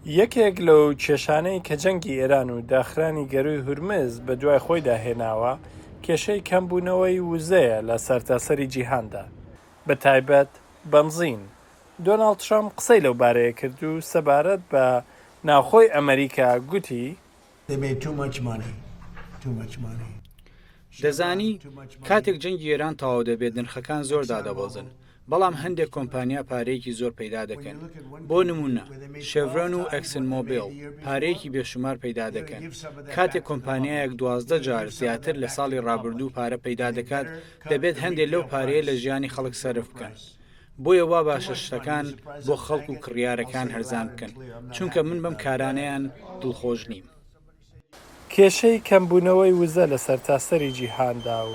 یەکێک لەو کێشانەی کە جەنگی ئێران و داخرانی گەرووی هورمز بەدوای خۆیدا هێناوە، کێشەی کەمبوونەوەی وزەیە لە سەرتاسەری جیهاندا، بەتایبەت بەنزین. دۆناڵد ترەمپ قسەی لەو بارەیە کرد و سەبارەت بە ناوخۆی ئەمەریکا گوتی، دەزانی، کاتێک جەنگی ئێران تەواو دەبێت نرخەکان زۆر دادەبەزن، بەڵام هەندێک کۆمپانیا پارەیەکی زۆر پەیدا دەکەن، بۆ نموونە شێڤرۆن و ئێکسن مۆبیل پارەیەکی بێشومار پەیدا دەکەن. کاتێک کۆمپانیایەک 12 جار زیاتر لە ساڵی ڕابردوو پارە پەیدا دەکات، دەبێت هەندێک لەو پارەیە لە ژیانی خەڵک سەرف بکەن. بۆیە وا باشە شتەکان بۆ خەڵک و کڕیارەکان هەرزان بکەن، چونکە من بەم کارانەیان دڵخۆش نیم. کێشەی کەمبوونەوەی وزە لە سەرتاسەری جیهاندا و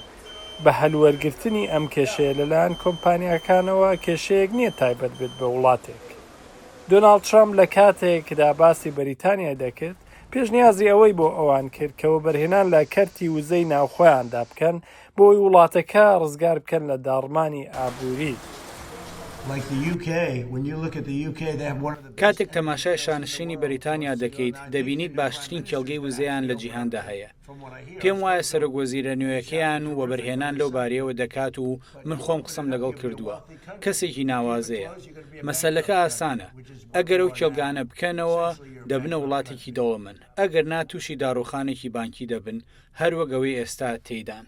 بە هەل وەرگرتنی ئەم کێشەیە لەلایەن کۆمپانیاکانەوە کێشەیەک نییە تایبەت بێت بە وڵاتێک. دۆناڵد ترەمپ لە کاتێکدا باسی بەریتانیای دەکرد، پێشنیازی ئەوەی بۆ ئەوان کرد کە وەبەرهێنان لە کەرتی وزەی ناوخۆیاندا بکەن بۆ ئەوەی وڵاتەکە ڕزگار بکەن لە داڕمانی ئابووری. کاتێک تەماشای شانشینی بەریتانیا دەکەیت، دەبینیت باشترین کێڵگەی وزەیان لە جیهاندا هەیە. پێم وایە سەرۆکوەزیرە نوێیەکەیان و وەبەرهێنان لەو بارەیەوە دەکات و من خۆم قسەم لەگەڵ کردووە. کەسێکی ناوازەیە. مەسەلەکە ئاسانە. ئەگەر ئەو کێڵگانە بکەنەوە، دەبنە وڵاتێکی دەوڵەمەند. ئەگەر نا تووشی داڕووخانێکی بانکی دەبن، هەروەک ئەوەی ئێستا تێیدان.